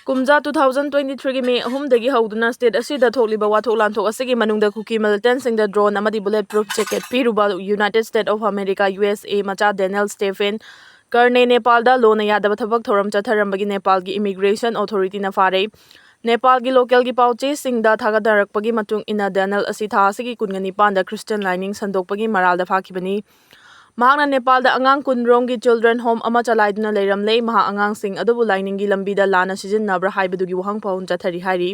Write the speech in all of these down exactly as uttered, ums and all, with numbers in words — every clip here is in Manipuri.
ꯀꯨꯝꯖꯥ two thousand twenty-threeꯒꯤ May ꯑꯍꯨꯝꯗꯒꯤ ꯍꯧꯗꯨꯅ state ꯑꯁꯤꯗ ꯊꯣꯛꯂꯤꯕ ꯋꯥꯊꯣꯛ ꯂꯥꯟꯊꯣꯛ ꯑꯁꯤꯒꯤ ꯃꯅꯨꯡꯗ ꯀꯨꯀꯤ militantꯁꯤꯡꯗ drone ꯑꯃꯗꯤ bullet proof jacket ꯄꯤꯔꯨꯕ United States of America, USA, ꯃꯆꯥ Daniel Stephen Kearney ꯅꯦꯄꯥꯜꯗ ꯂꯣꯅ ꯌꯥꯗꯕ ꯊꯕꯛ ꯊꯧꯔꯝ ꯆꯠꯊꯔꯝꯕꯒꯤ ꯅꯦꯄꯥꯜꯒꯤ immigration authorityꯅ ꯐꯥꯔꯦ꯫ ꯅꯦꯄꯥꯜꯒꯤ localꯒꯤ ꯄꯥꯎꯆꯦꯁꯤꯡꯗ ꯊꯥꯒꯠꯅꯔꯛꯄꯒꯤ ꯃꯇꯨꯡ ꯏꯟꯅ, Daniel ꯑꯁꯤ ꯊꯥ ꯑꯁꯤꯒꯤ ꯀꯨꯟꯒ ꯅꯤꯄꯥꯟꯗ Christian ꯂꯥꯏꯅꯤꯡ ꯁꯟꯗꯣꯛꯄꯒꯤ ꯃꯔꯥꯜꯗ ꯐꯥꯈꯤꯕꯅꯤ꯫ ꯃꯍꯥꯛꯅ ꯅꯦꯄꯥꯜꯗ ꯑꯉꯥꯡ ꯀꯨꯟ ꯔꯣꯝꯒꯤ children home ꯑꯃ ꯆꯂꯥꯏꯗꯨꯅ ꯂꯩꯔꯝꯂꯦ꯫ ꯃꯍꯥꯛ ꯑꯉꯥꯡꯁꯤꯡ ꯑꯗꯨꯕꯨ ꯂꯥꯏꯅꯤꯡꯒꯤ ꯂꯝꯕꯤꯗ ꯂꯥꯟꯅ ꯁꯤꯖꯤꯟꯅꯕ꯭ꯔꯥ ꯍꯥꯏꯕꯗꯨꯒꯤ ꯋꯥꯍꯪ ꯐꯥꯎ ꯆꯠꯊꯔꯤ ꯍꯥꯏꯔꯤ꯫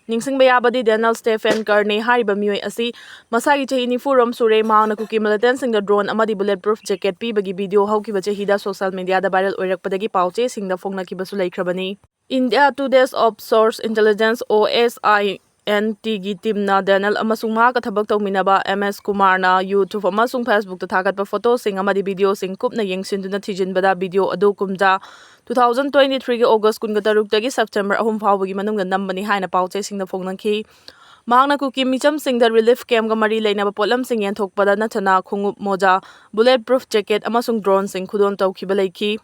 ꯅꯤꯡꯁꯤꯡꯕ ꯌꯥꯕꯗꯤ, Daniel Stephen Kearney ꯍꯥꯏꯔꯤꯕ ꯃꯤꯑꯣꯏ ꯑꯁꯤ ꯃꯁꯥꯒꯤ ꯆꯍꯤ ꯅꯤꯐꯨ ꯔꯣꯝ ꯁꯨꯔꯦ꯫ ꯃꯍꯥꯛꯅ ꯀꯨꯀꯤ militantꯁꯤꯡꯗ drone ꯑꯃꯗꯤ bullet proof jacket ꯄꯤꯕꯒꯤ video ꯍꯧꯈꯤꯕ ꯆꯍꯤꯗ social mediaꯗ viral ꯑꯣꯏꯔꯛꯄꯗꯒꯤ ꯄꯥꯎꯆꯦꯁꯤꯡꯗ ꯐꯣꯡꯅꯈꯤꯕꯁꯨ ꯂꯩꯈ꯭ꯔꯕꯅꯤ꯫ India Today's Op Source Intelligence, OSINT ꯒꯤ teamꯅ Daniel ꯑꯃꯁꯨꯡ ꯃꯍꯥꯛꯀ ꯊꯕꯛ ꯇꯧꯃꯤꯟꯅꯕ M S Kumarꯅ YouTube ꯑꯃꯁꯨꯡ Facebookꯇ ꯊꯥꯒꯠꯄ photoꯁꯤꯡ ꯑꯃꯗꯤ videoꯁꯤꯡ ꯀꯨꯞꯅ ꯌꯦꯡꯁꯤꯟꯗꯨꯅ ꯊꯤꯖꯤꯟꯕꯗ, video ꯑꯗꯨ ꯀꯨꯝꯖꯥ two thousand twenty-threeꯒꯤ August ꯀꯨꯟꯒ ꯇꯔꯨꯛꯇꯒꯤ September ꯑꯍꯨꯝ ꯐꯥꯎꯕꯒꯤ ꯃꯅꯨꯡꯗ ꯅꯝꯕꯅꯤ ꯍꯥꯏꯅ ꯄꯥꯎꯆꯦꯁꯤꯡꯗ ꯐꯣꯡꯅꯈꯤ꯫ ꯃꯍꯥꯛꯅ ꯀꯨꯀꯤ ꯃꯤꯆꯝꯁꯤꯡꯗ relief campꯒ ꯃꯔꯤ ꯂꯩꯅꯕ ꯄꯣꯠꯂꯝꯁꯤꯡ ꯌꯦꯟꯊꯣꯛꯄꯗ ꯅꯠꯇꯅ ꯈꯣꯡꯎꯞ, ꯃꯣꯖꯥ, bullet proof jacket ꯑꯃꯁꯨꯡ droneꯁꯤꯡ ꯈꯨꯗꯣꯜ ꯇꯧꯈꯤꯕ ꯂꯩꯈꯤ꯫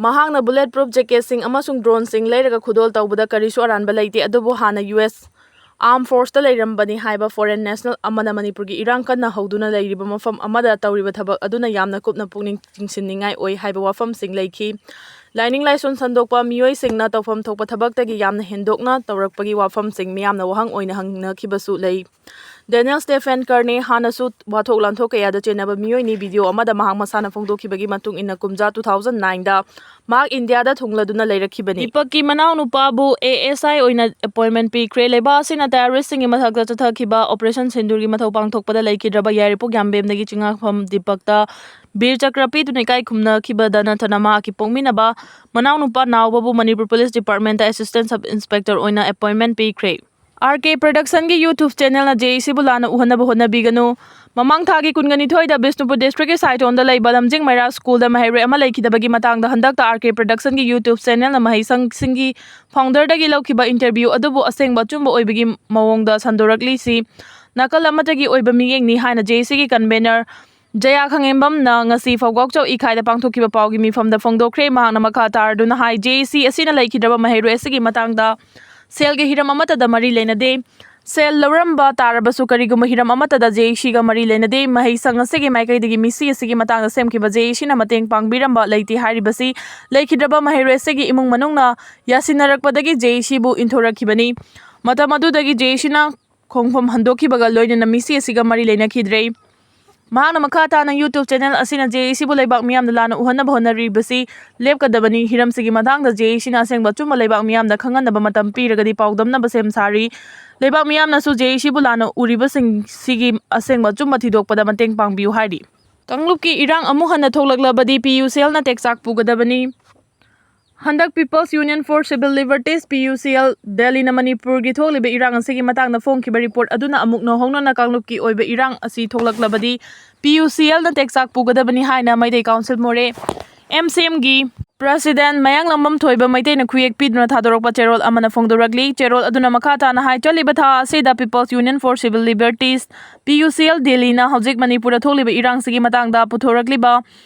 ꯃꯍꯥꯛꯅ bullet proof jacketꯁꯤꯡ ꯑꯃꯁꯨꯡ droneꯁꯤꯡ ꯂꯩꯔꯒ ꯈꯨꯗꯣꯜ ꯇꯧꯕꯗ ꯀꯔꯤꯁꯨ ꯑꯔꯥꯟꯕ ꯂꯩꯇꯦ, ꯑꯗꯨꯕꯨ ꯍꯥꯟꯅ U S Armed Forceꯇ ꯂꯩꯔꯝꯕꯅꯤ ꯍꯥꯏꯕ foreign national ꯑꯃꯅ ꯃꯅꯤꯄꯨꯔꯒꯤ ꯏꯔꯥꯡ ꯀꯟꯅ ꯍꯧꯗꯨꯅ ꯂꯩꯔꯤꯕ ꯃꯐꯝ ꯑꯃꯗ ꯇꯧꯔꯤꯕ ꯊꯕꯛ ꯑꯗꯨꯅ ꯌꯥꯝꯅ ꯀꯨꯞꯅ ꯄꯨꯛꯅꯤꯡ ꯆꯤꯡꯁꯤꯟꯅꯤꯡꯉꯥꯏ ꯑꯣꯏ ꯍꯥꯏꯕ ꯋꯥꯐꯝꯁꯤꯡ ꯂꯩꯈꯤ꯫ ꯂꯥꯏꯅꯤꯡ ꯂꯥꯏꯁꯣꯟ ꯁꯟꯗꯣꯛꯄ ꯃꯤꯑꯣꯏꯁꯤꯡꯅ ꯇꯧꯐꯝ ꯊꯣꯛꯄ ꯊꯕꯛꯇꯒꯤ ꯌꯥꯝꯅ ꯍꯦꯟꯗꯣꯛꯅ ꯇꯧꯔꯛꯄꯒꯤ ꯋꯥꯐꯝꯁꯤꯡ ꯃꯤꯌꯥꯝꯅ ꯋꯥꯍꯪ ꯑꯣꯏꯅ ꯍꯪꯅꯈꯤꯕꯁꯨ ꯂꯩ꯫ Daniel Stephen Kearney ꯍꯥꯟꯅꯁꯨ ꯋꯥꯊꯣꯛ ꯂꯥꯟꯊꯣꯛ ꯀꯌꯥꯗ ꯆꯦꯟꯅꯕ ꯃꯤꯑꯣꯏꯅꯤ꯫ Video ꯑꯃꯗ ꯃꯍꯥꯛ ꯃꯁꯥꯅ ꯐꯣꯡꯗꯣꯛꯈꯤꯕꯒꯤ ꯃꯇꯨꯡ ꯏꯟꯅ, ꯀꯨꯝꯖꯥ two thousand nineꯗ ꯃꯍꯥꯛ ꯏꯟꯗꯤꯌꯥꯗ ꯊꯨꯡꯂꯗꯨꯅ ꯂꯩꯔꯛꯈꯤꯕꯅꯤ꯫ ꯗꯤꯄꯛꯀꯤ ꯃꯅꯥꯎꯅꯨꯄꯥꯕꯨ A S I ꯑꯣꯏꯅ appointment ꯄꯤꯈ꯭ꯔꯦ꯫ ꯂꯩꯕꯥꯛ ꯑꯁꯤꯅ terroristꯁꯤꯡꯒꯤ ꯃꯊꯛꯇ ꯆꯠꯊꯈꯤꯕ Operation ꯁꯤꯟꯗꯨꯔꯒꯤ ꯃꯊꯧ ꯄꯥꯡꯊꯣꯛꯄꯗ ꯂꯩꯈꯤꯗ꯭ꯔꯕ ꯌꯥꯏꯔꯤꯄꯣꯛ ꯌꯥꯝꯕꯦꯝꯗꯒꯤ ꯆꯤꯡꯉꯥꯛꯐꯝ ꯗꯤꯄꯛꯇ ꯕꯤꯔ ꯆꯀ꯭ꯔ ꯄꯤꯗꯨꯅ ꯏꯀꯥꯏ ꯈꯨꯝꯅꯈꯤꯕꯗ ꯅꯠꯇꯅ ꯃꯍꯥꯛꯀꯤ ꯄꯣꯛꯃꯤꯟꯅꯕ ꯃꯅꯥꯎꯅꯨꯄꯥ ꯅꯥꯎꯕꯕꯨ Manipur Police Departmentꯇ Assistant Sub Inspector ꯑꯣꯏꯅ appointment ꯄꯤꯈ꯭ꯔꯦ꯫ R K Productionꯒꯤ YouTube channelꯅ J A Cꯕꯨ ꯂꯥꯟꯅ ꯎꯍꯟꯅꯕ ꯍꯣꯠꯅꯕꯤꯒꯅꯨ꯫ ꯃꯃꯥꯡ ꯊꯥꯒꯤ ꯀꯨꯟꯒ ꯅꯤꯊꯣꯏꯗ ꯕꯤꯁꯅꯨꯄꯨꯔ districtꯀꯤ ꯁꯥꯏꯊꯣꯟꯗ ꯂꯩꯕ ꯂꯝꯖꯤꯡ ꯃꯩꯔꯥ schoolꯗ ꯃꯍꯩꯔꯣꯏ ꯑꯃ ꯂꯩꯈꯤꯗꯕꯒꯤ ꯃꯇꯥꯡꯗ ꯍꯟꯗꯛꯇ R K Productionꯒꯤ YouTube channelꯅ ꯃꯍꯩꯁꯪꯁꯤꯡꯒꯤ founderꯗꯒꯤ ꯂꯧꯈꯤꯕ interview ꯑꯗꯨꯕꯨ ꯑꯁꯦꯡꯕ ꯑꯆꯨꯝꯕ ꯑꯣꯏꯕꯒꯤ ꯃꯑꯣꯡꯗ ꯁꯟꯗꯣꯔꯛꯂꯤꯁꯤ ꯅꯥꯀꯜ ꯑꯃꯠꯇꯒꯤ ꯑꯣꯏꯕ ꯃꯤꯠꯌꯦꯡꯅꯤ ꯍꯥꯏꯅ J A Cꯒꯤ convener ꯖꯌꯥ ꯈꯪꯉꯦꯝꯕꯝꯅ ꯉꯁꯤ ꯐꯧꯒꯥꯎꯆꯧ ꯏꯀꯥꯏꯗ ꯄꯥꯡꯊꯣꯛꯈꯤꯕ ꯄꯥꯎꯒꯤ ꯃꯤꯐꯝꯗ ꯐꯣꯡꯗꯣꯛꯈ꯭ꯔꯦ꯫ ꯃꯍꯥꯛꯅ ꯃꯈꯥ ꯇꯥꯔꯗꯨꯅ ꯍꯥꯏ, ꯖꯦ ꯑꯦ ꯁꯤ ꯑꯁꯤꯅ ꯂꯩꯈꯤꯗ꯭ꯔꯕ ꯃꯍꯩꯔꯣꯏ ꯑꯁꯤꯒꯤ ꯃꯇꯥꯡꯗ ꯁꯦꯜꯒꯤ ꯍꯤꯔꯝ ꯑꯃꯠꯇꯗ ꯃꯔꯤ ꯂꯩꯅꯗꯦ꯫ ꯁꯦꯜ ꯂꯧꯔꯝꯕ ꯇꯥꯔꯕꯁꯨ ꯀꯔꯤꯒꯨꯝꯕ ꯍꯤꯔꯝ ꯑꯃꯠꯇꯗ ꯖꯦ ꯑꯦ ꯁꯤꯒ ꯃꯔꯤ ꯂꯩꯅꯗꯦ꯫ ꯃꯍꯩꯁꯪ ꯑꯁꯤꯒꯤ ꯃꯥꯏꯀꯩꯗꯒꯤ ꯃꯤꯁꯤ ꯑꯁꯤꯒꯤ ꯃꯇꯥꯡꯗ ꯁꯦꯝꯈꯤꯕ ꯖꯦ ꯑꯦ ꯁꯤꯅ ꯃꯇꯦꯡ ꯄꯥꯡꯕꯤꯔꯝꯕ ꯂꯩꯇꯦ ꯍꯥꯏꯔꯤꯕꯁꯤ ꯂꯩꯈꯤꯗ꯭ꯔꯕ ꯃꯍꯩꯔꯣꯏ ꯑꯁꯤꯒꯤ ꯏꯃꯨꯡ ꯃꯅꯨꯡꯅ ꯌꯥꯁꯤꯟꯅꯔꯛꯄꯗꯒꯤ ꯖꯦ ꯑꯦ ꯁꯤꯕꯨ ꯏꯟꯊꯣꯔꯛꯈꯤꯕꯅꯤ꯫ ꯃꯇꯝ ꯑꯗꯨꯗꯒꯤ ꯖꯦ ꯑꯦ ꯁꯤꯅ ꯈꯣꯡꯐꯝ ꯍꯟꯗꯣꯛꯈꯤꯕꯒ ꯂꯣꯏꯅꯅ ꯃꯤꯁꯤ ꯑꯁꯤꯒ ꯃꯔꯤ ꯂꯩꯅꯈꯤꯗ꯭ꯔꯦ꯫ ꯃꯍꯥꯛꯅ ꯃꯈꯥ ꯇꯥꯅ YouTube channel ꯑꯁꯤꯅ ꯖꯦ ꯑꯦ ꯁꯤꯕꯨ ꯂꯩꯕꯥꯛ ꯃꯤꯌꯥꯝꯗ ꯂꯥꯟꯅ ꯎꯍꯟꯅꯕ ꯍꯣꯠꯅꯔꯤꯕꯁꯤ ꯂꯦꯞꯀꯗꯕꯅꯤ꯫ ꯍꯤꯔꯝꯁꯤꯒꯤ ꯃꯇꯥꯡꯗ ꯖꯦ ꯑꯦ ꯁꯤꯅ ꯑꯁꯦꯡꯕ ꯑꯆꯨꯝꯕ ꯂꯩꯕꯥꯛ ꯃꯤꯌꯥꯝꯗ ꯈꯪꯍꯟꯅꯕ ꯃꯇꯝ ꯄꯤꯔꯒꯗꯤ ꯄꯥꯎꯗꯝꯅꯕ ꯁꯦꯝ ꯁꯥꯔꯤ꯫ ꯂꯩꯕꯥꯛ ꯃꯤꯌꯥꯝꯅꯁꯨ ꯖꯦ ꯑꯦ ꯁꯤꯕꯨ ꯂꯥꯟꯅ ꯎꯔꯤꯕꯁꯤꯡꯁꯤꯒꯤ ꯑꯁꯦꯡꯕ ꯑꯆꯨꯝꯕ ꯊꯤꯗꯣꯛꯄꯗ ꯃꯇꯦꯡ ꯄꯥꯡꯕꯤꯌꯨ ꯍꯥꯏꯔꯤ꯫ ꯀꯥꯡꯂꯨꯞꯀꯤ ꯏꯔꯥꯡ ꯑꯃꯨꯛ ꯍꯟꯅ ꯊꯣꯛꯂꯛꯂꯕꯗꯤ ꯄꯤ ꯌꯨ ꯁꯤ ꯑꯦꯜꯅ ꯇꯦꯛꯆꯥꯛ ꯄꯨꯒꯗꯕꯅꯤ꯫ ꯍꯟꯗꯛ People's Union for Civil Liberties, P U C L, ꯗꯦꯜꯂꯤꯅ ꯃꯅꯤꯄꯨꯔꯒꯤ ꯊꯣꯛꯂꯤꯕ ꯏꯔꯥꯡ ꯑꯁꯤꯒꯤ ꯃꯇꯥꯡꯗ ꯐꯣꯡꯈꯤꯕ ꯔꯤꯄꯣꯔꯠ ꯑꯗꯨꯅ ꯑꯃꯨꯛ ꯅꯧꯍꯧꯅꯅ ꯀꯥꯡꯂꯨꯞꯀꯤ ꯑꯣꯏꯕ ꯏꯔꯥꯡ ꯑꯁꯤ ꯊꯣꯛꯂꯛꯂꯕꯗꯤ ꯄꯤ ꯌꯨ ꯁꯤ ꯑꯦꯜꯅ ꯇꯦꯛꯆꯥꯛ ꯄꯨꯒꯗꯕꯅꯤ ꯍꯥꯏꯅ ꯃꯩꯇꯩ ꯀꯥꯎꯟꯁꯤꯜ ꯃꯣꯔꯦ ꯑꯦꯝ ꯁꯤ ꯑꯦꯝꯒꯤ ꯄ꯭ꯔꯁꯤꯗꯦꯟ ꯃꯌꯥꯡꯂꯥꯡꯕꯝ ꯊꯣꯏꯕ ꯃꯩꯇꯩꯅ ꯈꯨꯌꯦꯛ ꯄꯤꯗꯨꯅ ꯊꯥꯗꯣꯔꯛꯄ ꯆꯦꯔꯣꯜ ꯑꯃꯅ ꯐꯣꯡꯗꯣꯔꯛꯂꯤ꯫ ꯆꯦꯔꯣꯜ ꯑꯗꯨꯅ ꯃꯈꯥ ꯇꯥꯅ ꯍꯥꯏ, ꯆꯠꯂꯤꯕ ꯊꯥ ꯑꯁꯤꯗ People's Union for Civil Liberties, P U C L, ꯗꯦꯜꯂꯤꯅ ꯍꯧꯖꯤꯛ ꯃꯅꯤꯄꯨꯔꯗ ꯊꯣꯛꯂꯤꯕ ꯏꯔꯥꯡꯁꯤꯒꯤ ꯃꯇꯥꯡꯗ ꯄꯨꯊꯣꯔꯛꯂꯤꯕ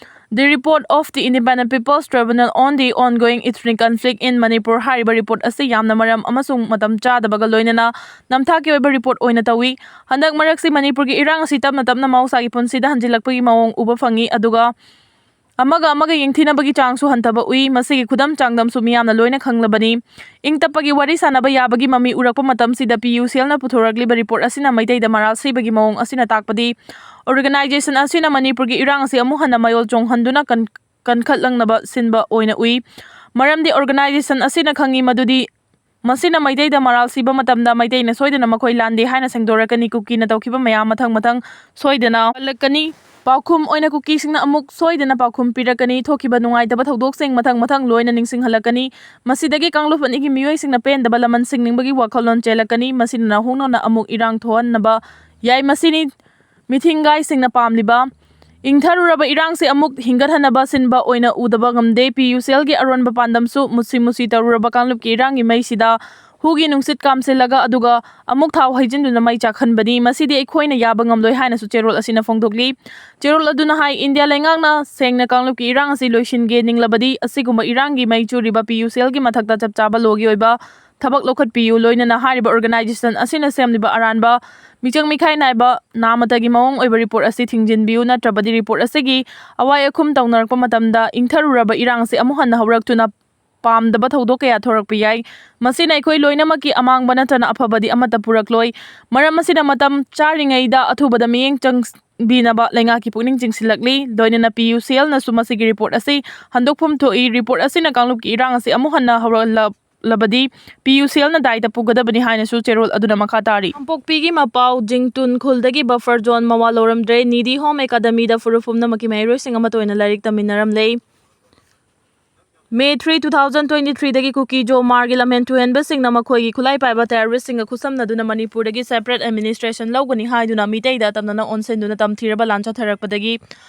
The Report of the Independent People's Tribunal on the Ongoing Ethnic Conflict in Manipur ꯍꯥꯏꯔꯤꯕ ꯔꯤꯄꯣꯔꯠ ꯑꯁꯤ ꯌꯥꯝꯅ ꯃꯔꯝ ꯑꯃꯁꯨꯡ ꯃꯇꯝ ꯆꯥꯗꯕꯒ ꯂꯣꯏꯅꯅ ꯅꯝꯊꯥꯛꯀꯤ ꯑꯣꯏꯕ ꯔꯤꯄꯣꯔꯠ ꯑꯣꯏꯅ ꯇꯧꯏ꯫ ꯍꯟꯗꯛ ꯃꯔꯛꯁꯤ ꯃꯅꯤꯄꯨꯔꯒꯤ ꯏꯔꯥꯡ ꯑꯁꯤ ꯇꯞꯅ ꯇꯞꯅ ꯃꯍꯧꯁꯥꯒꯤ ꯄꯨꯟꯁꯤꯗ ꯍꯟꯖꯤꯜꯂꯛꯄꯒꯤ ꯃꯑꯣꯡ ꯎꯕ ꯐꯪꯏ, ꯑꯗꯨꯒ ꯑꯃꯒ ꯑꯃꯒ ꯌꯦꯡꯊꯤꯅꯕꯒꯤ ꯆꯥꯡꯁꯨ ꯍꯟꯊꯕ ꯎꯏ꯫ ꯃꯁꯤꯒꯤ ꯈꯨꯗꯝ ꯆꯥꯡꯗꯝꯁꯨ ꯃꯤꯌꯥꯝꯅ ꯂꯣꯏꯅ ꯈꯪꯂꯕꯅꯤ꯫ ꯏꯪ ꯇꯞꯄꯒꯤ ꯋꯥꯔꯤ ꯁꯥꯟꯅꯕ ꯌꯥꯕꯒꯤ ꯃꯃꯤ ꯎꯔꯛꯄ ꯃꯇꯝꯁꯤꯗ ꯄꯤ ꯌꯨ ꯁꯤ ꯑꯦꯜꯅ ꯄꯨꯊꯣꯔꯛꯂꯤꯕ ꯔꯤꯄꯣꯔꯠ ꯑꯁꯤꯅ ꯃꯩꯇꯩꯗ ꯃꯔꯥꯜ ꯁꯤꯕꯒꯤ ꯃꯑꯣꯡ ꯑꯁꯤꯅ ꯇꯥꯛꯄꯗꯤ organization ꯑꯁꯤꯅ ꯃꯅꯤꯄꯨꯔꯒꯤ ꯏꯔꯥꯡ ꯑꯁꯤ ꯑꯃꯨꯛ ꯍꯟꯅ ꯃꯌꯣꯜ ꯆꯣꯡꯍꯟꯗꯨꯅ ꯀꯟ-, ꯀꯟꯈꯠꯂꯛꯅꯕ ꯁꯤꯟꯕ ꯑꯣꯏꯅ ꯎꯏ꯫ ꯃꯔꯝꯗꯤ organization ꯑꯁꯤꯅ ꯈꯪꯏ ꯃꯗꯨꯗꯤ ꯃꯁꯤꯅ ꯃꯩꯇꯩꯗ ꯃꯔꯥꯜ ꯁꯤꯕ ꯃꯇꯝꯗ ꯃꯩꯇꯩꯅ ꯁꯣꯏꯗꯅ ꯃꯈꯣꯏ ꯂꯥꯟꯗꯦ ꯍꯥꯏꯅ ꯁꯦꯡꯗꯣꯔꯛꯀꯅꯤ꯫ ꯀꯨꯀꯤꯅ ꯇꯧꯈꯤꯕ ꯃꯌꯥꯝ ꯃꯊꯪ ꯃꯊꯪ ꯁꯣꯏꯗꯅ ꯍꯜꯂꯛꯀꯅꯤ꯫ ꯄꯥꯎꯈꯨꯝ ꯑꯣꯏꯅ ꯀꯨꯀꯤꯁꯤꯡꯅ ꯑꯃꯨꯛ ꯁꯣꯏꯗꯅ ꯄꯥꯎꯈꯨꯝ ꯄꯤꯔꯛꯀꯅꯤ꯫ ꯊꯣꯛꯈꯤꯕ ꯅꯨꯡꯉꯥꯏꯇꯕ ꯊꯧꯗꯣꯛꯁꯤꯡ ꯃꯊꯪ ꯃꯊꯪ ꯂꯣꯏꯅ ꯅꯤꯡꯁꯤꯡꯍꯜꯂꯛꯀꯅꯤ꯫ ꯃꯁꯤꯗꯒꯤ ꯀꯥꯡꯂꯨꯞ ꯑꯅꯤꯒꯤ ꯃꯤꯑꯣꯏꯁꯤꯡꯅ ꯄꯦꯟꯗꯕ ꯂꯃꯟ ꯁꯤꯡꯅꯤꯡꯕꯒꯤ ꯋꯥꯈꯜꯂꯣꯟ ꯆꯦꯜꯂꯛꯀꯅꯤ꯫ ꯃꯁꯤꯅ ꯅꯧꯍꯧꯅꯅ ꯑꯃꯨꯛ ꯏꯔꯥꯡ ꯊꯣꯛꯍꯟꯅꯕ ꯌꯥꯏ꯫ ꯃꯁꯤꯅꯤ ꯃꯤꯊꯤꯡꯒꯥꯏꯁꯤꯡꯅ ꯄꯥꯝꯂꯤꯕ꯫ ꯏꯪꯊꯔꯨꯔꯕ ꯏꯔꯥꯡꯁꯤ ꯑꯃꯨꯛ ꯍꯤꯡꯒꯠꯍꯟꯅꯕ ꯁꯤꯟꯕ ꯑꯣꯏꯅ ꯎꯗꯕ ꯉꯝꯗꯦ꯫ ꯄꯤ ꯌꯨ ꯁꯤ ꯑꯦꯜꯒꯤ ꯑꯔꯣꯟꯕ ꯄꯥꯟꯗꯝꯁꯨ ꯃꯨꯁꯤ ꯃꯨꯁꯤ ꯇꯧꯔꯨꯔꯕ ꯀꯥꯡꯂꯨꯞꯀꯤ ꯏꯔꯥꯡꯒꯤ ꯃꯩꯁꯤꯗ ꯍꯨꯒꯤ ꯅꯨꯡꯁꯤꯠ ꯀꯥꯝꯁꯤꯜꯂꯒ ꯑꯗꯨꯒ ꯑꯃꯨꯛ ꯊꯥꯎ ꯍꯩꯖꯤꯟꯗꯨꯅ ꯃꯩ ꯆꯥꯛꯍꯟꯕꯅꯤ꯫ ꯃꯁꯤꯗꯤ ꯑꯩꯈꯣꯏꯅ ꯌꯥꯕ ꯉꯝꯂꯣꯏ ꯍꯥꯏꯅꯁꯨ ꯆꯦꯔꯣꯜ ꯑꯁꯤꯅ ꯐꯣꯡꯗꯣꯛꯂꯤ꯫ ꯆꯦꯔꯣꯜ ꯑꯗꯨꯅ ꯍꯥꯏ, ꯏꯟꯗꯤꯌꯥ ꯂꯩꯉꯥꯛꯅ ꯁꯦꯡꯅ ꯀꯥꯡꯂꯨꯞꯀꯤ ꯏꯔꯥꯡ ꯑꯁꯤ ꯂꯣꯏꯁꯤꯟꯒꯦ ꯅꯤꯡꯂꯕꯗꯤ ꯑꯁꯤꯒꯨꯝꯕ ꯏꯔꯥꯡꯒꯤ ꯃꯩ ꯆꯨꯔꯤꯕ ꯄꯤ ꯌꯨ ꯁꯤ ꯑꯦꯜꯒꯤ ꯃꯊꯛꯇ ꯆꯞ ꯆꯥꯕ ꯂꯣꯒꯤ ꯑꯣꯏꯕ ꯊꯕꯛ ꯂꯧꯈꯠꯄꯤꯌꯨ꯫ ꯂꯣꯏꯅꯅ ꯍꯥꯏꯔꯤꯕ ꯑꯣꯔꯒꯅꯥꯏꯖꯦꯁꯟ ꯑꯁꯤꯅ ꯁꯦꯝꯂꯤꯕ ꯑꯔꯥꯟꯕ ꯃꯤꯆꯪ ꯃꯤꯈꯥꯏ ꯅꯥꯏꯕ ꯅꯥꯃꯇꯒꯤ ꯃꯑꯣꯡ ꯑꯣꯏꯕ ꯔꯤꯄꯣꯔꯠ ꯑꯁꯤ ꯊꯤꯡꯖꯤꯟꯕꯤꯌꯨ, ꯅꯠꯇ꯭ꯔꯕꯗꯤ ꯔꯤꯄꯣꯔꯠ ꯑꯁꯤꯒꯤ ꯑꯋꯥꯏ ꯑꯈꯨꯝ ꯇꯧꯅꯔꯛꯄ ꯃꯇꯝꯗ ꯏꯪꯊꯔꯨꯔꯕ ꯏꯔꯥꯡ ꯑꯁꯤ ꯑꯃꯨꯛ ꯍꯟꯅ ꯍꯧꯔꯛꯇꯨꯅ ꯄꯥꯝꯗꯕ ꯊꯧꯗꯣꯛ ꯀꯌꯥ ꯊꯣꯔꯛꯄ ꯌꯥꯏ꯫ ꯃꯁꯤꯅ ꯑꯩꯈꯣꯏ ꯂꯣꯏꯅꯃꯛꯀꯤ ꯑꯃꯥꯡꯕ ꯅꯠꯇꯅ ꯑꯐꯕꯗꯤ ꯑꯃꯠꯇ ꯄꯨꯔꯛꯂꯣꯏ꯫ ꯃꯔꯝ ꯑꯁꯤꯅ ꯃꯇꯝ ꯆꯥꯔꯤꯉꯩꯗ ꯑꯊꯨꯕꯗ ꯃꯤꯠꯌꯦꯡ ꯆꯪꯕꯤꯅꯕ ꯂꯩꯉꯥꯛꯀꯤ ꯄꯨꯛꯅꯤꯡ ꯆꯤꯡꯁꯤꯜꯂꯛꯂꯤ꯫ ꯂꯣꯏꯅꯅ ꯄꯤ ꯌꯨ ꯁꯤ ꯑꯦꯜꯅꯁꯨ ꯃꯁꯤꯒꯤ ꯔꯤꯄꯣꯔꯠ ꯑꯁꯤ ꯍꯟꯗꯣꯛꯐꯝ ꯊꯣꯛꯏ꯫ ꯔꯤꯄꯣꯔꯠ ꯑꯁꯤꯅ ꯀꯥꯡꯂꯨꯞꯀꯤ ꯏꯔꯥꯡ ꯑꯁꯤ ꯑꯃꯨꯛ ꯍꯟꯅ ꯍꯧꯔꯛꯂꯕꯗꯤ ꯄꯤ ꯌꯨ ꯁꯤ ꯑꯦꯜꯅ ꯗꯥꯏꯇ ꯄꯨꯒꯗꯕꯅꯤ ꯍꯥꯏꯅꯁꯨ ꯆꯦꯔꯣꯜ ꯑꯗꯨꯅ ꯃꯈꯥ ꯇꯥꯔꯤ꯫ ꯀꯥꯡꯄꯣꯛꯄꯤꯒꯤ ꯃꯄꯥꯎ ꯖꯤꯡꯇꯨꯟ ꯈꯨꯜꯗꯒꯤ ꯕꯐꯔ ꯖꯣꯟ ꯃꯋꯥ ꯂꯧꯔꯝꯗ꯭ꯔꯦ꯫ ꯅꯤꯗꯤ ꯍꯣꯝ ꯑꯦꯀꯥꯗꯃꯤꯗ ꯐꯨꯔꯨꯞ ꯄꯨꯝꯅꯃꯛꯀꯤ ꯃꯍꯩꯔꯣꯏꯁꯤꯡ ꯑꯃꯠꯇ ꯑꯣꯏꯅ ꯂꯥꯏꯔꯤꯛ ꯇꯝꯃꯤꯟꯅꯔꯝꯂꯦ꯫ May three, two thousand twenty ꯊ꯭ꯔꯤꯗꯒꯤ ꯀꯨꯀꯤ ꯖꯣ ꯃꯥꯔꯒꯤ ꯂꯝꯍꯦꯟ ꯇꯨꯍꯦꯟꯕꯁꯤꯡꯅ ꯃꯈꯣꯏꯒꯤ ꯈꯨꯠꯂꯥꯏ ꯄꯥꯏꯕ ꯇꯦꯔꯣꯔꯤꯁꯁꯤꯡꯒ ꯈꯨꯠꯁꯝꯅꯗꯨꯅ ꯃꯅꯤꯄꯨꯔꯗꯒꯤ ꯁꯦꯄꯔꯦꯠ ꯑꯦꯗꯃꯤꯅꯤꯁꯇ꯭ꯔꯦꯁꯟ ꯂꯧꯒꯅꯤ ꯍꯥꯏꯗꯨꯅ ꯃꯤꯇꯩꯗ ꯇꯝꯅꯅ ꯑꯣꯟꯁꯤꯟꯗꯨꯅ ꯇꯝꯊꯤꯔꯕ ꯂꯥꯟ ꯆꯠꯊꯔꯛꯄꯗꯒꯤ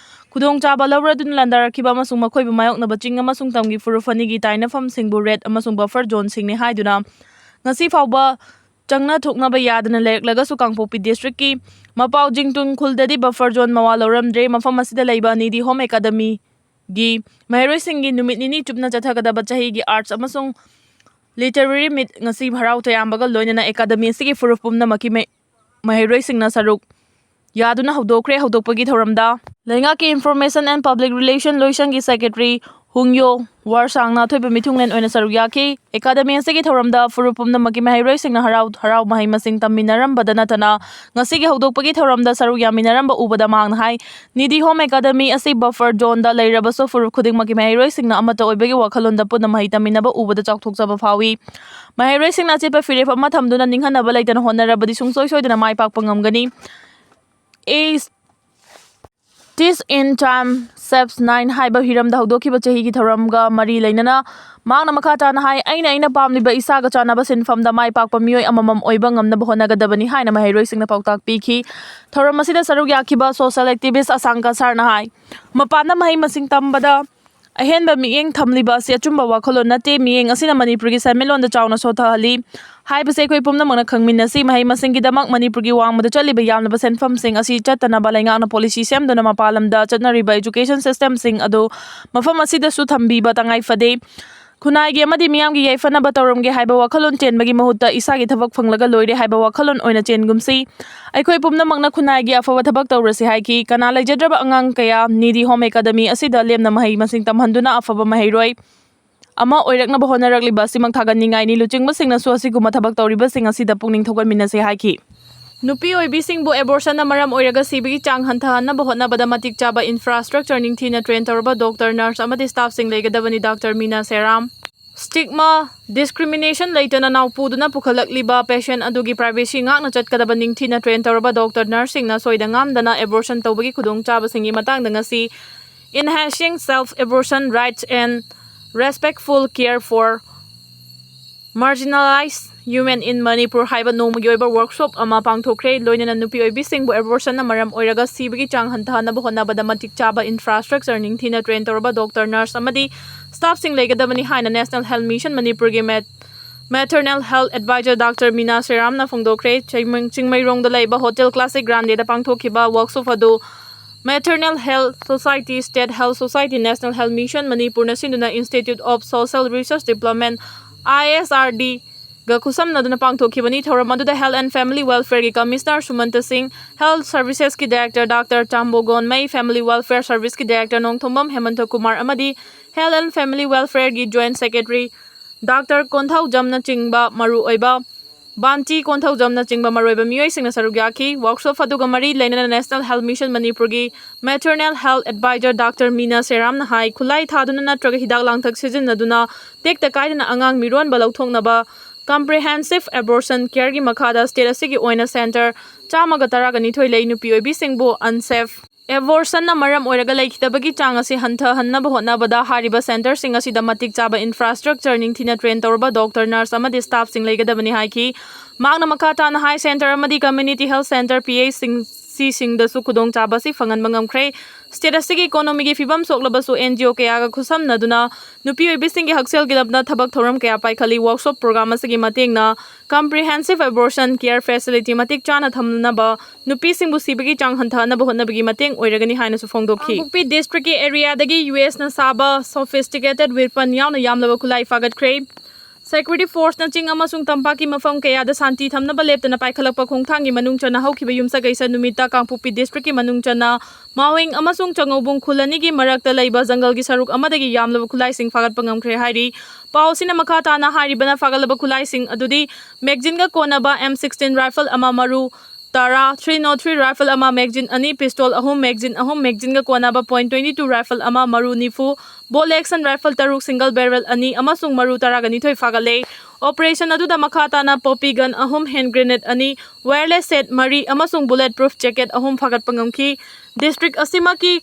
ꯈꯨꯗꯣꯡꯆꯥꯕ ꯂꯧꯔꯗꯨꯅ ꯂꯥꯟꯗꯥꯔꯛꯈꯤꯕ ꯑꯃꯁꯨꯡ ꯃꯈꯣꯏꯕꯨ ꯃꯥꯌꯣꯛꯅꯕ ꯆꯤꯡ ꯑꯃꯁꯨꯡ ꯇꯝꯒꯤ ꯐꯨꯔꯨꯞ ꯑꯅꯤꯒꯤ ꯇꯥꯏꯅꯐꯝꯁꯤꯡꯕꯨ ꯔꯦꯗ ꯑꯃꯁꯨꯡ ꯕꯐꯔ ꯖꯣꯟꯁꯤꯡꯅꯤ ꯍꯥꯏꯗꯨꯅ ꯉꯁꯤ ꯐꯥꯎꯕ ꯆꯪꯅ ꯊꯣꯛꯅꯕ ꯌꯥꯗꯅ ꯂꯩꯔꯛꯂꯒꯁꯨ, ꯀꯥꯡꯄꯣꯛꯄꯤ ꯗꯤꯁꯇ꯭ꯔꯤꯛꯀꯤ ꯃꯄꯥꯎ ꯖꯤꯡꯇꯨꯟ ꯈꯨꯜꯗꯗꯤ ꯕꯐꯔ ꯖꯣꯟ ꯃꯋꯥ ꯂꯧꯔꯝꯗ꯭ꯔꯦ꯫ ꯃꯐꯝ ꯑꯁꯤꯗ ꯂꯩꯕ ꯅꯤꯗꯤ ꯍꯣꯝ ꯑꯦꯀꯥꯗꯃꯤꯒꯤ ꯃꯍꯩꯔꯣꯏꯁꯤꯡꯒꯤ ꯅꯨꯃꯤꯠ ꯅꯤꯅꯤ ꯆꯨꯞꯅ ꯆꯠꯊꯒꯗꯕ ꯆꯍꯤꯒꯤ ꯑꯥꯔꯠꯁ ꯑꯃꯁꯨꯡ ꯂꯤꯇꯔꯦꯔꯤ ꯃꯤꯠ ꯉꯁꯤ ꯍꯔꯥꯎ ꯇꯌꯥꯝꯕꯒ ꯂꯣꯏꯅꯅ ꯑꯦꯀꯥꯗꯃꯤ ꯑꯁꯤꯒꯤ ꯐꯨꯔꯨꯞ ꯄꯨꯝꯅꯃꯛꯀꯤ ꯃꯍꯩꯔꯣꯏꯁꯤꯡꯅ ꯁꯔꯨꯛ ꯌꯥꯗꯨꯅ ꯍꯧꯗꯣꯛꯈ꯭ꯔꯦ꯫ ꯍꯧꯗꯣꯛꯄꯒꯤ ꯊꯧꯔꯝꯗ ꯂꯩꯉꯥꯛꯀꯤ ꯏꯟꯐꯣꯔꯃꯦꯁꯟ ꯑꯦꯟ ꯄꯕ꯭ꯂꯤꯛ ꯔꯤꯂꯦꯁꯟ ꯂꯣꯏꯁꯪꯒꯤ ꯁꯦꯀ꯭ꯔꯦꯇꯔꯤ ꯍꯨꯡꯌꯣ ꯋꯥꯔꯁꯥꯡꯅ ꯑꯊꯣꯏꯕ ꯃꯤꯊꯨꯡꯂꯦꯟ ꯑꯣꯏꯅ ꯁꯔꯨꯛ ꯌꯥꯈꯤ꯫ ꯑꯦꯀꯥꯗꯃꯤ ꯑꯁꯤꯒꯤ ꯊꯧꯔꯝꯗ ꯐꯨꯔꯨꯞ ꯄꯨꯝꯅꯃꯛꯀꯤ ꯃꯍꯩꯔꯣꯏꯁꯤꯡꯅ ꯍꯔꯥꯎ ꯍꯔꯥꯎ ꯃꯍꯩ ꯃꯁꯤꯡ ꯇꯝꯃꯤꯟꯅꯔꯝꯕꯗ ꯅꯠꯇꯅ ꯉꯁꯤꯒꯤ ꯍꯧꯗꯣꯛꯄꯒꯤ ꯊꯧꯔꯝꯗ ꯁꯔꯨꯛ ꯌꯥꯃꯤꯟꯅꯔꯝꯕ ꯎꯕꯗ ꯃꯍꯥꯛꯅ ꯍꯥꯏ, ꯅꯤꯗꯤ ꯍꯣꯝ ꯑꯦꯀꯥꯗꯃꯤ ꯑꯁꯤ ꯕꯐꯔ ꯖꯣꯟꯗ ꯂꯩꯔꯕꯁꯨ ꯐꯨꯔꯨꯞ ꯈꯨꯗꯤꯡꯃꯛꯀꯤ ꯃꯍꯩꯔꯣꯏꯁꯤꯡꯅ ꯑꯃꯠꯇ ꯑꯣꯏꯕꯒꯤ ꯋꯥꯈꯜꯂꯣꯟꯗ ꯄꯨꯟꯅ ꯃꯍꯩ ꯇꯝꯃꯤꯟꯅꯕ ꯎꯕꯗ ꯆꯥꯎꯊꯣꯛꯆꯕ ꯐꯥꯎꯏ꯫ ꯃꯍꯩꯔꯣꯏꯁꯤꯡꯅ ꯑꯆꯦꯠꯄ ꯐꯤꯔꯦꯞ ꯑꯃ ꯊꯝꯗꯨꯅ ꯅꯤꯡꯍꯟꯅꯕ ꯂꯩꯇꯅ ꯍꯣꯠꯅꯔꯕꯗꯤ ꯁꯨꯡꯁꯣꯏ ꯁꯣꯏꯗꯅ ꯃꯥꯏ ꯄꯥꯛꯄ ꯉꯝꯒꯅꯤ꯫ A Teach in Time Saves Nine ꯍꯥꯏꯕ ꯍꯤꯔꯝꯗ ꯍꯧꯗꯣꯛꯈꯤꯕ ꯆꯍꯤꯒꯤ ꯊꯧꯔꯝꯒ ꯃꯔꯤ ꯂꯩꯅꯅ ꯃꯍꯥꯛꯅ ꯃꯈꯥ ꯇꯥꯅ ꯍꯥꯏ, ꯑꯩꯅ ꯑꯩꯅ ꯄꯥꯝꯂꯤꯕ ꯏꯁꯥꯒ ꯆꯥꯟꯅꯕ ꯁꯤꯟꯐꯝꯗ ꯃꯥꯏ ꯄꯥꯛꯄ ꯃꯤꯑꯣꯏ ꯑꯃꯃꯝ ꯑꯣꯏꯕ ꯉꯝꯅꯕ ꯍꯣꯠꯅꯒꯗꯕꯅꯤ ꯍꯥꯏꯅ ꯃꯍꯩꯔꯣꯏꯁꯤꯡꯗ ꯄꯥꯎꯇꯥꯛ ꯄꯤꯈꯤ꯫ ꯊꯧꯔꯝ ꯑꯁꯤꯗ ꯁꯔꯨꯛ ꯌꯥꯈꯤꯕ ꯁꯣꯁꯤꯌꯦꯜ ꯑꯦꯛꯇꯤꯚꯤꯁ ꯑꯁꯥꯡꯀ ꯁꯥꯔꯅ ꯍꯥꯏ, ꯃꯄꯥꯟꯗ ꯃꯍꯩ ꯃꯁꯤꯡ ꯇꯝꯕꯗ ꯑꯍꯦꯟꯕ ꯃꯤꯠꯌꯦꯡ ꯊꯝꯂꯤꯕ ꯑꯁꯤ ꯑꯆꯨꯝꯕ ꯋꯥꯈꯜꯂꯣꯟ ꯅꯠꯇꯦ꯫ ꯃꯤꯠꯌꯦꯡ ꯑꯁꯤꯅ ꯃꯅꯤꯄꯨꯔꯒꯤ ꯁꯦꯟꯃꯤꯠꯂꯣꯟꯗ ꯆꯥꯎꯅ ꯁꯣꯊꯍꯜꯂꯤ꯫ ꯍꯥꯏꯕꯁꯦ ꯑꯩꯈꯣꯏ ꯄꯨꯝꯅꯃꯛꯅ ꯈꯪꯃꯤꯟꯅꯁꯤ꯫ ꯃꯍꯩ ꯃꯁꯤꯡꯒꯤꯗꯃꯛ ꯃꯅꯤꯄꯨꯔꯒꯤ ꯋꯥꯡꯃꯗ ꯆꯠꯂꯤꯕ ꯌꯥꯝꯂꯕ ꯁꯦꯟꯐꯝꯁꯤꯡ ꯑꯁꯤ ꯆꯠꯇꯅꯕ ꯂꯩꯉꯥꯛꯅ ꯄꯣꯂꯤꯁꯤ ꯁꯦꯝꯗꯨꯅ ꯃꯄꯥꯟ ꯂꯝꯗ ꯆꯠꯅꯔꯤꯕ ꯏꯖꯨꯀꯦꯁꯟ ꯁꯤꯁꯇꯦꯝꯁꯤꯡ ꯑꯗꯨ ꯃꯐꯝ ꯑꯁꯤꯗꯁꯨ ꯊꯝꯕꯤꯕ ꯇꯉꯥꯏ ꯐꯗꯦ꯫ ꯈꯨꯟꯅꯥꯏꯒꯤ ꯑꯃꯗꯤ ꯃꯤꯌꯥꯝꯒꯤ ꯌꯥꯏꯐꯅꯕ ꯇꯧꯔꯝꯒꯦ ꯍꯥꯏꯕ ꯋꯥꯈꯜꯂꯣꯟ ꯆꯦꯟꯕꯒꯤ ꯃꯍꯨꯠꯇ ꯏꯁꯥꯒꯤ ꯊꯕꯛ ꯐꯪꯂꯒ ꯂꯣꯏꯔꯦ ꯍꯥꯏꯕ ꯋꯥꯈꯜꯂꯣꯟ ꯑꯣꯏꯅ ꯆꯦꯟꯒꯨꯝꯁꯤ꯫ ꯑꯩꯈꯣꯏ ꯄꯨꯝꯅꯃꯛꯅ ꯈꯨꯟꯅꯥꯏꯒꯤ ꯑꯐꯕ ꯊꯕꯛ ꯇꯧꯔꯁꯤ ꯍꯥꯏꯈꯤ꯫ ꯀꯅꯥ ꯂꯩꯖꯗ꯭ꯔꯕ ꯑꯉꯥꯡ ꯀꯌꯥ ꯅꯤꯗꯤ ꯍꯣꯝ ꯑꯦꯀꯥꯗꯃꯤ ꯑꯁꯤꯗ ꯂꯦꯝꯅ ꯃꯍꯩ ꯃꯁꯤꯡ ꯇꯝꯍꯟꯗꯨꯅ ꯑꯐꯕ ꯃꯍꯩꯔꯣꯏ ꯑꯃ ꯑꯣꯏꯔꯛꯅꯕ ꯍꯣꯠꯅꯔꯛꯂꯤꯕ ꯑꯁꯤꯃꯛ ꯊꯥꯒꯠꯅꯤꯡꯉꯥꯏꯅꯤ꯫ ꯂꯨꯆꯤꯡꯕꯁꯤꯡꯅꯁꯨ ꯑꯁꯤꯒꯨꯝꯕ ꯊꯕꯛ ꯇꯧꯔꯤꯕꯁꯤꯡ ꯑꯁꯤꯗ ꯄꯨꯛꯅꯤꯡ ꯊꯧꯒꯠꯃꯤꯟꯅꯁꯤ ꯍꯥꯏꯈꯤ꯫ ꯅꯨꯄꯤ ꯑꯣꯏꯕꯤꯁꯤꯡꯕꯨ ꯑꯦꯕꯣꯔꯁꯟꯅ ꯃꯔꯝ ꯑꯣꯏꯔꯒ ꯁꯤꯕꯒꯤ ꯆꯥꯡ ꯍꯟꯊꯍꯟꯅꯕ ꯍꯣꯠꯅꯕꯗ ꯃꯇꯤꯛ ꯆꯥꯕ ꯏꯟꯐ꯭ꯔꯥꯁꯇ꯭ꯔꯛꯆꯔ, ꯅꯤꯡꯊꯤꯅ ꯇ꯭ꯔꯦꯟ ꯇꯧꯔꯕ ꯗꯣꯛꯇꯔ, ꯅꯔꯁ ꯑꯃꯗꯤ ꯁ꯭ꯇꯥꯐꯁꯤꯡ ꯂꯩꯒꯗꯕꯅꯤ, ꯗꯥꯛꯇꯔ ꯃꯤꯅꯥ ꯁꯦꯔꯥꯝ꯫ Stigma, discrimination ꯂꯩꯇꯅ ꯅꯥꯎꯄꯨꯗꯨꯅ ꯄꯨꯈꯠꯂꯛꯂꯤꯕ ꯄꯦꯁꯦꯟ ꯑꯗꯨꯒꯤ ꯄ꯭ꯔꯥꯏꯚꯦꯁꯤ ꯉꯥꯛꯅ ꯆꯠꯀꯗꯕ ꯅꯤꯡꯊꯤꯅ ꯇ꯭ꯔꯦꯟ ꯇꯧꯔꯕ ꯗꯣꯛꯇꯔ, ꯅꯔꯁꯁꯤꯡꯅ ꯁꯣꯏꯗ ꯉꯥꯝꯗꯅ ꯑꯦꯕꯣꯔꯁꯟ ꯇꯧꯕꯒꯤ ꯈꯨꯗꯣꯡꯆꯥꯕꯁꯤꯡꯒꯤ ꯃꯇꯥꯡꯗ ꯉꯁꯤ Enhancing Self-Abortion Rights and Respectful Care for Marginalized Women in Manipur ꯍꯥꯏꯕ ꯅꯣꯡꯃꯒꯤ ꯑꯣꯏꯕ ꯋꯔꯛꯁꯣꯞ ꯑꯃ ꯄꯥꯡꯊꯣꯛꯈ꯭ꯔꯦ꯫ ꯂꯣꯏꯅꯅ ꯅꯨꯄꯤ ꯑꯣꯏꯕꯤꯁꯤꯡꯕꯨ ꯑꯦꯕꯣꯔꯁꯟꯅ ꯃꯔꯝ ꯑꯣꯏꯔꯒ ꯁꯤꯕꯒꯤ ꯆꯥꯡ ꯍꯟꯊꯍꯟꯅꯕ ꯍꯣꯠꯅꯕꯗ ꯃꯇꯤꯛ ꯆꯥꯕ ꯏꯟꯐ꯭ꯔꯥꯁꯇ꯭ꯔꯛꯆꯔ, ꯅꯤꯡꯊꯤꯅ ꯇ꯭ꯔꯦꯟ ꯇꯧꯔꯕ ꯗꯣꯛꯇꯔ, ꯅꯔꯁ ꯑꯃꯗꯤ ꯁ꯭ꯇꯥꯐꯁꯤꯡ ꯂꯩꯒꯗꯕꯅꯤ ꯍꯥꯏꯅ National Health Mission ꯃꯅꯤꯄꯨꯔꯒꯤ ꯃꯦꯠ-, Maternal Health Advisor ꯗꯥꯛꯇꯔ ꯃꯤꯅꯥ ꯁꯦꯔꯥꯝꯅ ꯐꯣꯡꯗꯣꯛꯈ꯭ꯔꯦ꯫ ꯆꯤꯡꯃꯩ-, ꯆꯤꯡꯃꯩꯔꯣꯡꯗ ꯂꯩꯕ ꯍꯣꯇꯦꯜ ꯀ꯭ꯂꯥꯁꯤꯛ ꯒ꯭ꯔꯥꯟꯗꯦꯗ ꯄꯥꯡꯊꯣꯛꯈꯤꯕ ꯋꯔꯛꯁꯣꯞ ꯑꯗꯨ Maternal Health Society, State Health Society, National Health Mission ꯃꯅꯤꯄꯨꯔꯅ ꯁꯤꯟꯗꯨꯅ Institute of Social Research Development, I S R D, ꯒ ꯈꯨꯠꯁꯝꯅꯗꯨꯅ ꯄꯥꯡꯊꯣꯛꯈꯤꯕꯅꯤ꯫ ꯊꯧꯔꯝ ꯑꯗꯨꯗ Health and Family Welfare ꯒꯤ Commissioner ꯁꯨꯃꯟꯇ ꯁꯤꯡ, Health Services ꯀꯤ Director doctor Chambo Gonmei, Family Welfare Service ꯀꯤ Director ꯅꯣꯡꯊꯣꯝꯕꯝ ꯍꯦꯃꯟꯇ ꯀꯨꯃꯥꯔ ꯑꯃꯗꯤ Health and Family Welfare ꯒꯤ Joint Secretary ꯗꯥꯛꯇꯔ ꯀꯣꯟꯊꯧꯖꯝꯅꯆꯤꯡꯕ ꯃꯔꯨꯑꯣꯏꯕ, ꯕꯥꯟꯇꯤ ꯀꯣꯟꯊꯧꯖꯝꯅꯆꯤꯡꯕ ꯃꯔꯨꯑꯣꯏꯕ ꯃꯤꯑꯣꯏꯁꯤꯡꯅ ꯁꯔꯨꯛ ꯌꯥꯈꯤ꯫ ꯋꯔꯛꯁꯣꯞ ꯑꯗꯨꯒ ꯃꯔꯤ ꯂꯩꯅꯅ National Health Mission ꯃꯅꯤꯄꯨꯔꯒꯤ Maternal Health Advisor ꯗꯥꯛꯇꯔ ꯃꯤꯅꯥ ꯁꯦꯔꯥꯝꯅ ꯍꯥꯏ, ꯈꯨꯠꯂꯥꯏ ꯊꯥꯗꯨꯅ ꯅꯠꯇ꯭ꯔꯒ ꯍꯤꯗꯥꯛ ꯂꯥꯡꯊꯛ ꯁꯤꯖꯤꯟꯅꯗꯨꯅ ꯇꯦꯛꯇ ꯀꯥꯏꯗꯅ ꯑꯉꯥꯡ ꯃꯤꯔꯣꯟꯕ ꯂꯧꯊꯣꯛꯅꯕ Comprehensive Abortion Care ꯒꯤ ꯃꯈꯥꯗ state ꯑꯁꯤꯒꯤ ꯑꯣꯏꯅ center ꯆꯥꯝꯃꯒ ꯇꯔꯥꯒ ꯅꯤꯊꯣꯏ ꯂꯩ꯫ ꯅꯨꯄꯤ ꯑꯣꯏꯕꯤꯁꯤꯡꯕꯨ unsafe abortion ꯅ ꯃꯔꯝ ꯑꯣꯏꯔꯒ ꯂꯩꯈꯤꯗꯕꯒꯤ ꯆꯥꯡ ꯑꯁꯤ ꯍꯟꯊꯍꯟꯅꯕ ꯍꯣꯠꯅꯕꯗ ꯍꯥꯏꯔꯤꯕ center ꯁꯤꯡ ꯑꯁꯤꯗ ꯃꯇꯤꯛ ꯆꯥꯕ infrastructure, ꯅꯤꯡꯊꯤꯅ train ꯇꯧꯔꯕ doctor, nurse ꯑꯃꯗꯤ staff ꯁꯤꯡ ꯂꯩꯒꯗꯕꯅꯤ ꯍꯥꯏꯈꯤ꯫ ꯃꯍꯥꯛꯅ ꯃꯈꯥ ꯇꯥꯅ ꯍꯥꯏ, center ꯑꯃꯗꯤ community health center, P H ꯁꯤꯡ ꯁꯤꯁꯤꯡꯗꯁꯨ ꯈꯨꯗꯣꯡꯆꯥꯕ ꯑꯁꯤ ꯐꯪꯍꯟꯕ ꯉꯝꯈ꯭ꯔꯦ꯫ State ꯑꯁꯤꯒꯤ economy ꯒꯤ ꯐꯤꯕꯝ ꯁꯣꯛꯂꯕꯁꯨ N G O ꯀꯌꯥꯒ ꯈꯨꯠꯁꯝꯅꯗꯨꯅ ꯅꯨꯄꯤ ꯑꯣꯏꯕꯤꯁꯤꯡꯒꯤ ꯍꯛꯁꯦꯜꯒꯤ ꯂꯝꯗ ꯊꯕꯛ ꯊꯧꯔꯝ ꯀꯌꯥ ꯄꯥꯏꯈꯠꯂꯤ꯫ Workshop program ꯑꯁꯤꯒꯤ ꯃꯇꯦꯡꯅ comprehensive abortion care facility ꯃꯇꯤꯛ ꯆꯥꯅ ꯊꯝꯅꯕ, ꯅꯨꯄꯤꯁꯤꯡꯕꯨ ꯁꯤꯕꯒꯤ ꯆꯥꯡ ꯍꯟꯊꯍꯟꯅꯕ ꯍꯣꯠꯅꯕꯒꯤ ꯃꯇꯦꯡ ꯑꯣꯏꯔꯒꯅꯤ ꯍꯥꯏꯅꯁꯨ ꯐꯣꯡꯗꯣꯛꯈꯤ꯫ ꯀꯥꯡꯄꯣꯛꯄꯤ district ꯀꯤ area ꯗꯒꯤ U S ꯅ ꯁꯥꯕ sophisticated weapon ꯌꯥꯎꯅ ꯌꯥꯝꯂꯕ ꯈꯨꯠꯂꯥꯏ ꯐꯥꯒꯠꯈ꯭ꯔꯦ꯫ Security force ꯅ ꯆꯤꯡ ꯑꯃꯁꯨꯡ ꯇꯝꯄꯥꯛꯀꯤ ꯃꯐꯝ ꯀꯌꯥꯗ ꯁꯥꯟꯇꯤ ꯊꯝꯅꯕ ꯂꯦꯞꯇꯅ ꯄꯥꯏꯈꯠꯂꯛꯄ ꯈꯣꯡꯊꯥꯡꯒꯤ ꯃꯅꯨꯡ ꯆꯟꯅ ꯍꯧꯈꯤꯕ ꯌꯨꯝꯁꯀꯩꯁ ꯅꯨꯃꯤꯠꯇ ꯀꯥꯡꯄꯣꯛꯄꯤ district ꯀꯤ ꯃꯅꯨꯡ ꯆꯟꯅ ꯃꯥꯋꯤꯡ ꯑꯃꯁꯨꯡ ꯆꯉꯧꯕꯨꯡ ꯈꯨꯜ ꯑꯅꯤꯒꯤ ꯃꯔꯛꯇ ꯂꯩꯕ ꯖꯪꯒꯜꯒꯤ ꯁꯔꯨꯛ ꯑꯃꯗꯒꯤ ꯌꯥꯝꯂꯕ ꯈꯨꯠꯂꯥꯏꯁꯤꯡ ꯐꯥꯒꯠꯄ ꯉꯝꯈ꯭ꯔꯦ ꯍꯥꯏꯔꯤ꯫ ꯄꯥꯎ ꯑꯁꯤꯅ ꯃꯈꯥ ꯇꯥꯅ ꯍꯥꯏꯔꯤꯕꯅ ꯐꯥꯒꯠꯂꯕ ꯈꯨꯠꯂꯥꯏꯁꯤꯡ ꯑꯗꯨꯗꯤ magazine ꯒ ꯀꯣꯟꯅꯕ M sixteen rifle ꯑꯃ, ꯃꯔꯨ ꯇꯔꯥ, three nought three rifle ꯑꯃ, magazine ꯑꯅꯤ, pistol ꯑꯍꯨꯝ, magazine ꯑꯍꯨꯝ, magazine ꯒ ꯀꯣꯟꯅꯕ point twenty two rifle ꯑꯃ, ꯃꯔꯨ ꯅꯤꯐꯨ, bolt action rifle ꯇꯔꯨꯛ, single barrel ꯑꯅꯤ ꯑꯃꯁꯨꯡ ꯃꯔꯨ ꯇꯔꯥꯒ ꯅꯤꯊꯣꯏ ꯐꯥꯒꯠꯂꯦ꯫ Operation ꯑꯗꯨꯗ ꯃꯈꯥ ꯇꯥꯅ poppy gun ꯑꯍꯨꯝ, hand grenade ꯑꯅꯤ, wireless set ꯃꯔꯤ ꯑꯃꯁꯨꯡ bullet proof jacket ꯑꯍꯨꯝ ꯐꯥꯒꯠꯄ ꯉꯝꯈꯤ꯫ District ꯑꯁꯤꯃꯛꯀꯤ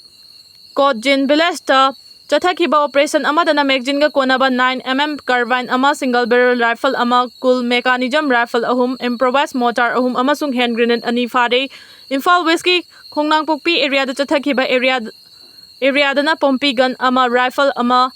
ꯀꯣꯠꯖꯤꯟ village ꯇ ꯆꯠꯊꯈꯤꯕ operation ꯑꯃꯗꯅ magazine ꯒ ꯀꯣꯟꯅꯕ nine M M carbine ꯑꯃ, single barrel rifle ꯑꯃ, ꯀꯨꯜ mechanism rifle ꯑꯍꯨꯝ, improvised mortar ꯑꯍꯨꯝ ꯑꯃꯁꯨꯡ hand grenade ꯑꯅꯤ ꯐꯥꯔꯦ꯫ ꯏꯝꯐꯥꯜ West ꯀꯤ ꯈꯣꯡꯅꯥꯡꯄꯣꯛꯄꯤ area ꯗ ꯆꯠꯊꯈꯤꯕ area, area ꯗꯅ poppy gun ꯑꯃ, rifle ꯑꯃ,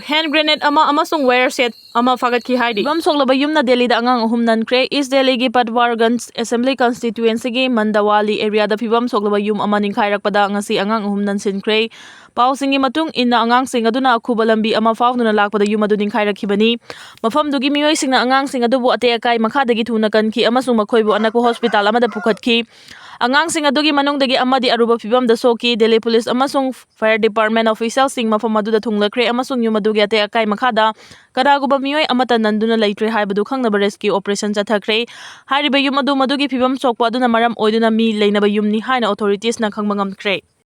hand grenade ꯑꯃ ꯑꯃꯁꯨꯡ wire set ꯑꯃ ꯐꯥꯒꯠꯈꯤ ꯍꯥꯏꯔꯤ꯫ ꯐꯤꯕꯝ ꯁꯣꯛꯂꯕ ꯌꯨꯝꯅ ꯗꯦꯜꯂꯤꯗ ꯑꯉꯥꯡ ꯑꯍꯨꯝ ꯅꯟꯈ꯭ꯔꯦ꯫ East ꯗꯦꯜꯂꯤꯒꯤ ꯄꯠꯋꯥꯔꯒꯟꯖ Assembly Constituency ꯒꯤ ꯃꯟꯗꯋꯥꯂꯤ area ꯗ ꯐꯤꯕꯝ ꯁꯣꯛꯂꯕ ꯌꯨꯝ ꯑꯃ ꯅꯤꯡꯈꯥꯏꯔꯛꯄꯗ ꯉꯁꯤ ꯑꯉꯥꯡ ꯑꯍꯨꯝ ꯅꯟꯁꯤꯟꯈ꯭ꯔꯦ꯫ ꯄꯥꯎꯁꯤꯡꯒꯤ ꯃꯇꯨꯡ ꯏꯟꯅ, ꯑꯉꯥꯡꯁꯤꯡ ꯑꯗꯨꯅ ꯑꯈꯨꯕ ꯂꯝꯕꯤ ꯑꯃ ꯐꯥꯎꯗꯨꯅ ꯂꯥꯛꯄꯗ ꯌꯨꯝ ꯑꯗꯨ ꯅꯤꯡꯈꯥꯏꯔꯛꯈꯤꯕꯅꯤ꯫ ꯃꯐꯝꯗꯨꯒꯤ ꯃꯤꯑꯣꯏꯁꯤꯡꯅ ꯑꯉꯥꯡꯁꯤꯡ ꯑꯗꯨꯕꯨ ꯑꯇꯦꯛ ꯑꯀꯥꯏ ꯃꯈꯥꯗꯒꯤ ꯊꯨꯅ ꯀꯟꯈꯤ ꯑꯃꯁꯨꯡ ꯃꯈꯣꯏꯕꯨ ꯑꯅꯛꯄ hospital ꯑꯃꯗ ꯄꯨꯈꯠꯈꯤ꯫ ꯑꯉꯥꯡꯁꯤꯡ ꯑꯗꯨꯒꯤ ꯃꯅꯨꯡꯗꯒꯤ ꯑꯃꯗꯤ ꯑꯔꯨꯕ ꯐꯤꯕꯝꯗ ꯁꯣꯛꯈꯤ꯫ ꯗꯦꯜꯂꯤ police ꯑꯃꯁꯨꯡ fire department official ꯁꯤꯡ ꯃꯐꯝ ꯑꯗꯨꯗ ꯊꯨꯡꯂꯈ꯭ꯔꯦ ꯑꯃꯁꯨꯡ ꯌꯨꯝ ꯑꯗꯨꯒꯤ ꯑꯇꯦꯛ ꯑꯀꯥꯏ ꯃꯈꯥꯗ ꯀꯅꯥꯒꯨꯝꯕ ꯃꯤꯑꯣꯏ ꯑꯃꯠꯇ ꯅꯟꯗꯨꯅ ꯂꯩꯇ꯭ꯔꯦ ꯍꯥꯏꯕꯗꯨ ꯈꯪꯅꯕ rescue operation ꯆꯠꯊꯈ꯭ꯔꯦ꯫ ꯍꯥꯏꯔꯤꯕ ꯌꯨꯝ ꯑꯗꯨ ꯃꯗꯨꯒꯤ ꯐꯤꯕꯝ ꯁꯣꯛꯄ ꯑꯗꯨꯅ ꯃꯔꯝ ꯑꯣꯏꯗꯨꯅ ꯃꯤ ꯂꯩꯅꯕ ꯌꯨꯝꯅꯤ ꯍꯥꯏꯅ authorities ꯅ ꯈꯪꯕ ꯉꯝꯈ꯭ꯔꯦ꯫